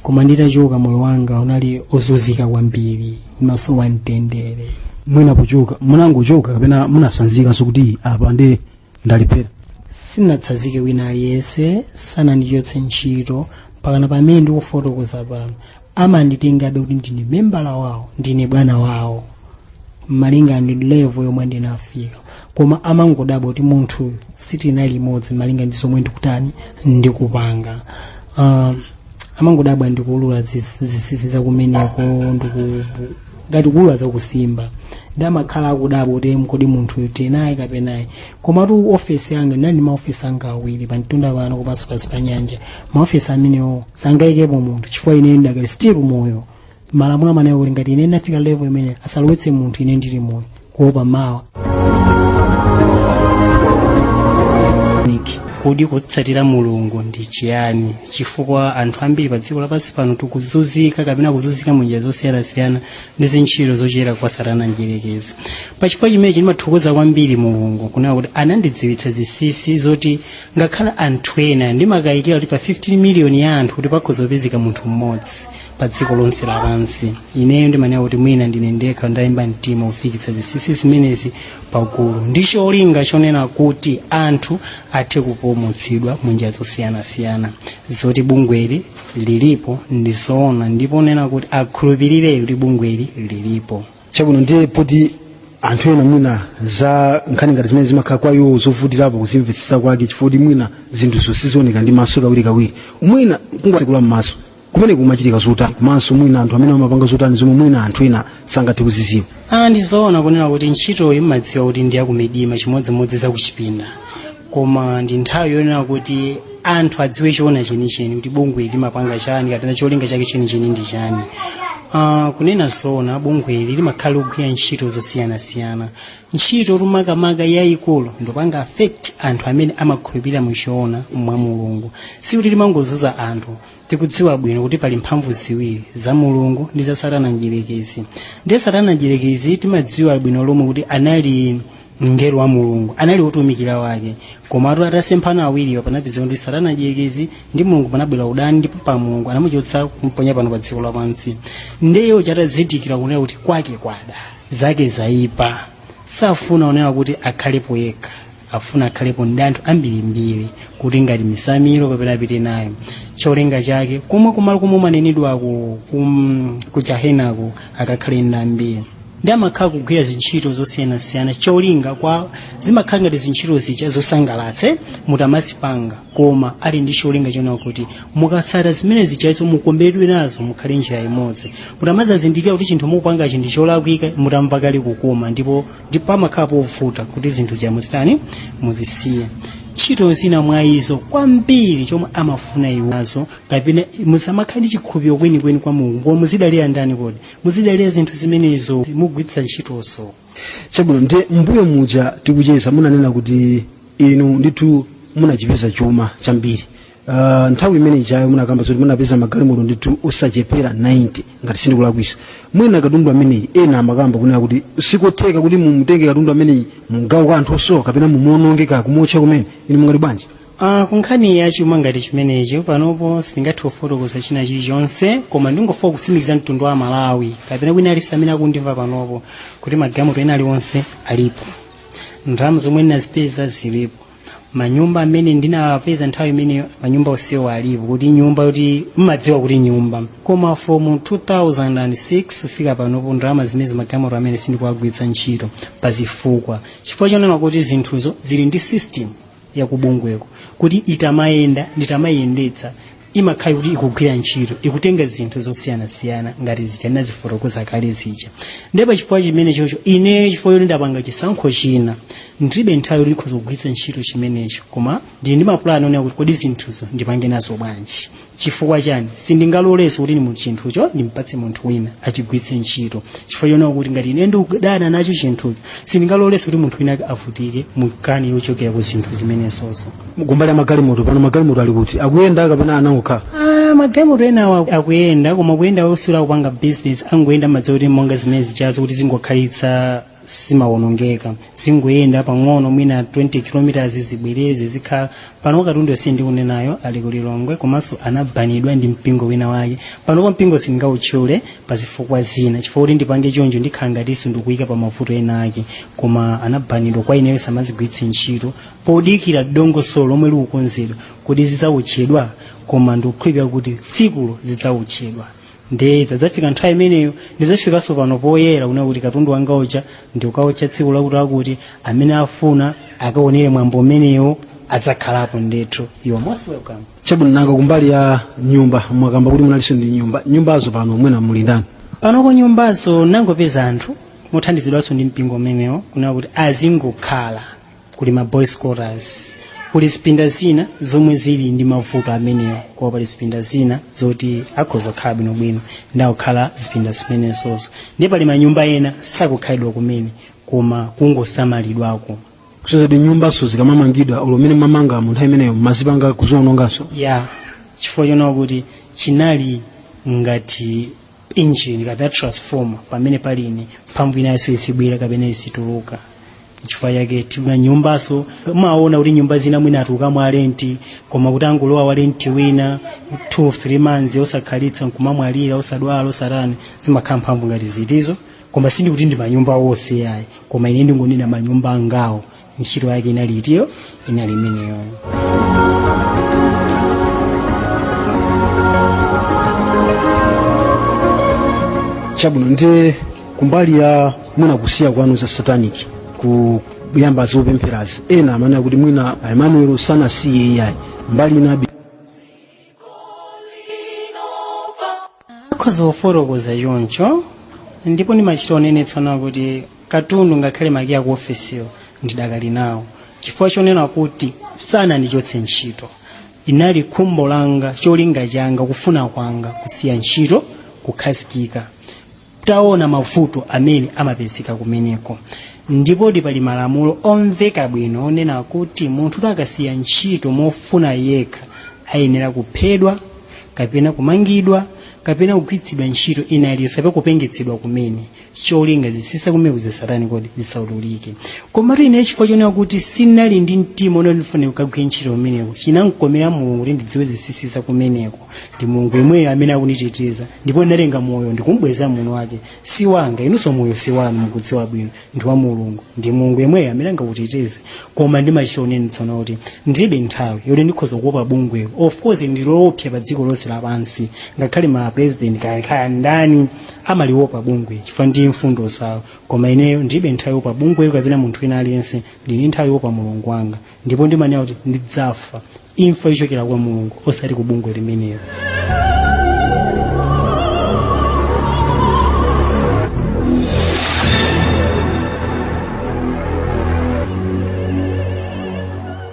Koma nditachoka moyo wanga unali ozunzika kwambiri, masowa mtendere. Mwina pochoka munangochoka kapena munasanzikanso kuti apa ndi ndalephera? Sinatsanzike wina aliyense, sanandichotse ntchito pakana pamene ndikufotokoza pano. Amanditengabe kuti ndine membala wawo, ndine bwana wawo malinga ndi level yomwe ndinafika, koma amangodabwa kuti munthu sitinali limodzi malinga ndi zomwe ndikutani ndikupanga. Amangodabwa ndikuulula zinsinsi zakumeneko, ngati kuulula zakusimba, ndi amakhala akudabwa kuti kodi munthu tinaye kapenaye. Komatu ofesi yanga ndinali ndi maofesi anga awiri pa mtunda pano komanso pansi pa nyanja. Maofesi amenewo sangayikepo munthu chifukwa ine ndakali still moyo. Malamulo amanewo kuti ngati ine ndinafika level imene asalowetse munthu ine ndili moyo, kuopa mawa. Kodi kutsatira Mulungu ndi chiyani? Chifukwa anthu ambiri pa dziko lapansi pano tikuzunzika kapena kuzunzika munjira zosiyanasiyana ndi zintchito zochera kwa Satana mdierekezi. Pachifukwa chimenechi ndimathokoza kwambiri Mulungu kunena kuti anandidziwitsa zinsinsi zoti ngakhale anthu ena ndimakayikira kuti pa 15 miliyoni ya anthu kuti pakhoza kupezeka munthu mmodzi pa dziko lonse lapansi. Ineyo ndimanena kuti mwina ndine ndekha ndayimba mtima kufikitsa zinsinsi zimenezi pagulu ndi cholinga chonena kuti anthu athe kupulumutsidwa munjira zosiyanasiyana. Zoti bungweli lilipo ndi zoona, ndipo nena kuti akhulupirire kuti bungweli lilipo. Chabwino, ndiye poti anthu ena mwina za nkhani ngati zimene zimakhala kwa iwo zovutirapo kuzimvetsetsa kwake, chifukwa kuti mwina zinthu zosizioneka ndi maso kawirikawiri, mwina kungotsekula m'maso kumene kumachitika zotani, komanso mwina anthu amene amapanga zotani zomwe mwina anthu ena sangathe kuziziwa? Ndizoona kunena kuti ntchitoyi mmadziwa kuti ndi yakumidima, chimodzimodzi zakuchipinda, koma ndi nthawi yonena kuti anthu adziwe choona chenicheni kuti bungwe limapanga chani kapena cholinga chake chenicheni ndi chani. Kunena zoona, bungweli limakhala likugwira ntchito zosiyanasiyana. Ntchito makamaka yayikulu ndopanga affect anthu amene amakhulupirira muchoona mwa Mulungu. Sikuti limangozunza anthu. Tikudziwa bwino kuti pali mphamvu ziwiri, za Mulungu ndi za Satana Mdierekezi. Ndiye Satana Mdierekezi timadziwa bwino lomwe kuti anali mngelo wa Mulungu, anali wotumikira wake, komatu atasemphana awiriwa, panapezeka kuti Satana Mdierekezi ndi Mulungu panabwera udani, ndipo pa Mulungu anamuchotsa kumponya pano pa dziko lapansi. Ndiye chatazindikira kunena kuti kwake kwada, zake zaipa, safuna kunena kuti akhalepo yekha, afuna akhalepo ndi anthu ambirimbiri kuti ngati misamiro kapena apite nayo cholinga chake komwe kumalo komwe umanenedwako ku Jahenako, akakhale ndi ambiri. Ndi amakhala kugwira zintchito zosiyanasiyana, cholinga kwa zimakhala ngati zintchito zija zosangalatse mutamazipanga, koma ali ndi cholinga chonena kuti mukatsata zimene zijazo mukombedwe nazo, mukhale njira imodzi. Mutamazazindikira kuti chinthu mukupangachi ndi cholakwika, mutamva kale kukoma, ndipo amakhala povuta kuti zinthu zija muzitani, muzisiye. Ntchito zina mwa izo kwambiri chomwe amafuna iwazo, kapena musamakhale ndi chikhulupiriro kwenikweni kwa Mulungu, koma muzidalira ndani kodi? Muzidalira zinthu zimenezo mugwiritsa ntchitozo. Chabwino, ndiye mbuyo muja tikucheza munanena kuti inu ndithu munachipeza chuma chambiri. Nthawi imene ijayo munakamba zoti munapeza magalimoto ndithu osachepera 90, ngati sindikulakwisa. Mwina katundu ameneyi, ena amakamba kunena kuti sikotheka kuti mumutenge katundu ameneyi mugawo kwa anthu osowa kapena mumuononge ka kumotcha kumene. Inu mungati bwanji? Kunkhani ya chuma ngati chimenecho, panopo sindingathe kufotokoza china chilichonse, koma ndingofuna kutsimikiza mtundu wa Malawi kapena wina aliyense amene akundimva panopo kuti magalimoto ena aliwonse alipo, ndalama zomwe ndinazipeza zilipo, manyumba amene ndinawapeza nthawi imeneyo, manyumba onsewo alipo, kuti nyumba kuti mmadziwa kuti nyumba. Koma from 2006 kufika panopo, ndalama zimene magalimoto amene sindikuwagwiritsa ntchito pazifukwa, chifukwa chonena kuti zinthuzo zili ndi system yakubungweko, kuti itamayenda nditamayiyendetsa imakhala kuti ikugwira ntchito, ikutenga zinthu zosiyanasiyana ngati zija ndinazifotokoza kale zija. Ndiye pachifukwa chimene chocho, ine chifukwa choti ndapanga chisankho china, ndilibe nthawi yoti ndikhoza kugwiritsa ntchito chimenecho, koma ndili ndi mapulani onena kuti kodi zinthuzo ndipange nazo bwanji. Chifukwa chani? Sindingalolenso kuti ni chinthucho ndimpatse munthu wina achigwiritse ntchito, chifukwa chonena kuti ngati ine ndikudana nacho chinthucho, sindingalolenso kuti munthu wina avutike mukani yochokera ku zinthu zimenezozo. Kumbali ya magalimoto, pano magalimoto ali kuti? Akuyenda kapena anangokhala? Magalimoto enawo akuyenda, koma kuyenda osula kupanga business, angoyenda madzi kuti monga zimene zichazo kuti zingokhalitsa, zimawonongeka, zingoyenda pang'ono mwina 20 km zibwereze zikhala. Pano katundu yonse ndikunenayo ali ku Lilongwe, komanso anabanidwa ndi mpingo wina wake. Panopo mpingo sindingautchule pazifukwa zina, chifukwa kuti ndipange choncho ndikhala ngatinso ndikuyika pa mavuto ena ake, koma anabanidwa kwa ineyo samazigwiritse ntchito podikira dongosolo lomwe likukonzedwa kuti zidzawotchedwa. Koma ndikukhulupirira kuti tsikulo zidzawotchedwa, ndiye tadzafika nthawi imeneyo ndidzafikanso pano poyera kunena kuti katundu wanga uja ndikukawotcha tsiku lakuti akuti, amene afuna akaonere mwambo umenewo adzakhalapo ndithu. You are most welcome. Chabwino, nanga kumbali ya nyumba, mwakamba kuti munalinso ndi nyumba. Nyumbazo pano mwina muli ndani? Panopo nyumbazo nangopeza anthu mothandizidwanso ndi mpingo umenewo kunena kuti azingokhala. Kuli ma boys quarters, kuli zipinda zina zomwe zili ndi mavuto amenewo, koma pali zipinda zina zoti akhoza kukhala bwinobwino, ndakukhala zipinda zimenezozo. Ndiye pali manyumba ena sakukhalidwa kumene, koma kungosamalidwako. Kusonyeza kuti nyumbaso zikamamangidwa, olo mmene mamanga mu nthawi imeneyo mazipanga kuziononganso? Ya, chifukwa choona kuti chinali ngati engine kapena transformer, pamene pali ine mphamvu inayonso izibwera kapena izituluka. Chifukwa chake tina nyumbaso umaona kuti nyumba zina mwina atulukamo alenti, koma kuti angolowa walenti wina 2 3 months osakhalitsa nkumamwalira, osadwala, osatani, zimakhala mphamvu ngati zitizo. Koma sindikuti ndi manyumba onse yayi, koma ine ndingonena manyumba angawo ntchito yake inali itiyo, inali imeneyoyo. Chabwino, ndi kumbali ya mwina kusiya kwanu za satanic, kuyamba zopempherazi, ena amanena kuti mwina Emmanuel sanasiye iyayi, mbali ina Akhoza kufotokoza choncho, ndipo ndimachita onenetsana kuti katundu ngakhale makiya ku ofesiyo ndidakali nawo, chifukwa chonena kuti sanandichotse ntchito. Inali khumbo langa, cholinga changa, kufuna kwanga kusiya ntchito, kukhazikika. Taona mavuto amene amapezeka kumeneko. Ndipodi pali malamulo omveka bwino onena kuti munthu akasiya ntchito mofuna yekha ayenera kuphedwa kapena kumangidwa kapena kugwiritsidwa ntchito ina iliyonse kapena kupengetsedwa kumene, cholinga zinsinsi kumeneko zisatani kodi zisaululike. Komatu ine chifukwa chonena kuti sinali ndi mtima onena ndifune kukagwira ntchito kumeneko, chinamkomera Mulungu kuti ndidziwe zinsinsi za kumeneko. Ndi Mulungu yemweyo amene akunditeteza, ndipo ndinatenga moyo ndikumbweza mwini wake. Si wanga, inunso moyo si wanu, mukudziwa bwino, ndi wa Mulungu. Ndi Mulungu yemweyo amene angakuteteze. Koma ndimachionetsa kuti ndilibe nthawi yoti ndikhoza kuopa bungwelo. Of course ndi loopsa pa dziko lonse lapansi, ngakhale ma president kaya ndani amaliwopa bungwe chifukwa ndi mfundo zawo. Koma ineyo ndilibe nthawi yopa bungwelo kapena munthu wina aliyense. Ndili nthawi yopa Mulungu wanga, ndipo ndimanena kuti ndidzafa imfa yochokera kwa Mulungu, osati ku bungwe limenelo.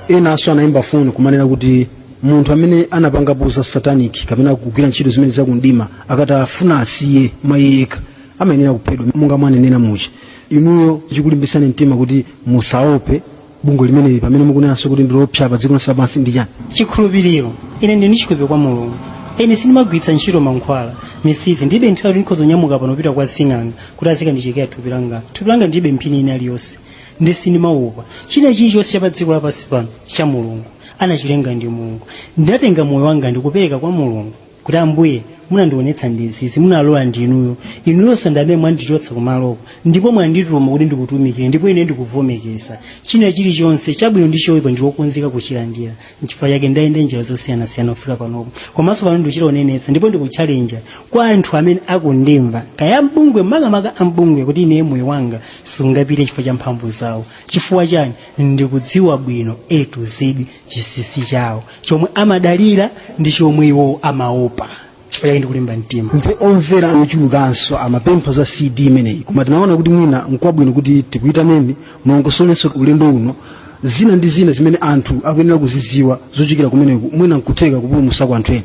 Enanso anayimba foni kumanena kuti munthu amene anapangapo za satanic kapena kugwira ntchito zimene zakumdima akati afuna asiye mwa iye yekha amayenera kuphedwa, monga mwanenera muja. Inuyo chikulimbitsani mtima kuti musaope bungwe limeneli pamene mukunenanso kuti ndiloopsa pa dziko lonse lapansi ndi chani? Chikhulupiriro. Ine ndili ndi chikhulupiriro kwa Mulungu. Ine sindimagwiritsa ntchito mankhwala, misizi. Ndilibe nthawi yoti ndikhoza kunyamuka pano kupita kwa sing'anga kuti azikandichekera thupi langa. Thupi langa ndilibe mphini ina iliyonse, ndi sindimaopa china chilichonse cha pa dziko lapansi pano. Cha Mulungu, anachilenga ndi Mulungu. Ndinatenga moyo wanga ndikupereka kwa Mulungu kuti, Ambuye, munandionetsa ndizizi, munalola ndi inuyo, inuyonso ndi amene mwandichotsa kumaloko ndipo mwandituma kuti ndikutumikire, ndipo ine ndikuvomekeza china chilichonse chabwino ndi choyipa, ndilokonzeka kuchilandira. Nchifukwa chake ndayenda njira zosiyanasiyana kufika panopo. Komanso pano ndikuchita onenetsa ndipo ndikutchalenja kwa anthu amene akundimva, kaya ambungwe, makamaka ambungwe, kuti ine moyo wanga sungapite chifukwa cha mphamvu zawo. Chifukwa chani? Ndikudziwa bwino A to Z chinsinsi chawo chomwe amadalira ndi chomwe iwo amaopa. Chifukwa chake ndikulimba mtima. Ndi omvera ochulukanso amapempha za CD imeneyi, koma tinaona kuti mwina nkwabwino kuti tikuyitaneni mulongosolenso ulendo uno zina ndi zina zimene anthu akuyenera kuzidziwa zochokera kumeneku, mwina nkutheka kupulumutsako anthu ena.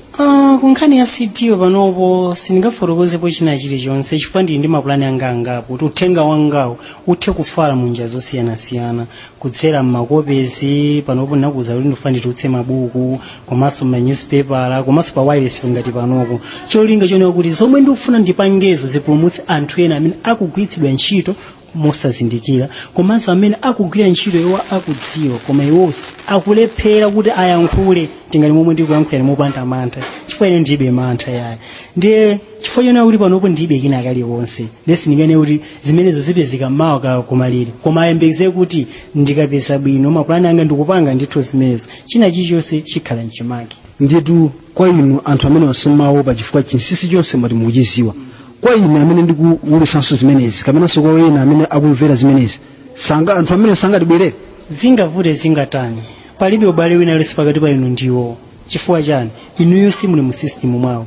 Ku nkhani ya CD panopo sindingafotokozepo china chilichonse chifukwa ndili ndi mapulani anga angapo kuti uthenga wangawo uthe kufala mu njira zosiyanasiyana kudzera mmakopezi. Panopo ndinakuuza kuti ndifuna nditulutse mabuku, komanso ma newspaper, komanso pa wireless ngati panopo, cholinga chonena kuti zomwe ndikufuna ndipangezo zipulumutse anthu ena amene akugwiritsidwa ntchito mosazindikira, komanso amene akugwira ntchito iwo akudziwa koma iwonso akulephera kuti ayankhule. Tingati momwe ndikuyankhula mopanda mantha, chifukwa ine ndilibe mantha yayi. Ndiye chifukwa chonena kuti panopo ndilibe kina kalikonse, ndiye sindinganene kuti zimenezo zipezeka mawa ka kumalire, koma ayembekeze kuti ndikapeza bwino mapulani anga ndikupanga ndithu zimenezo, china chilichonse chikhala mchimake. Ndiyetu kwa inu anthu amene simumaopa chifukwa chinsinsi chonse mwati mukuchiziwa, kwa ine amene ndikuwulutsanso zimenezi kapenanso kwa ena amene akumvera zimenezi, sanga anthu amene sangatibwerere? Zingavute zingatani, palibe ubale wina uliwonse pakati pa inu ndiwo. Chifukwa chani? Inuyo simuli mu system mwawo.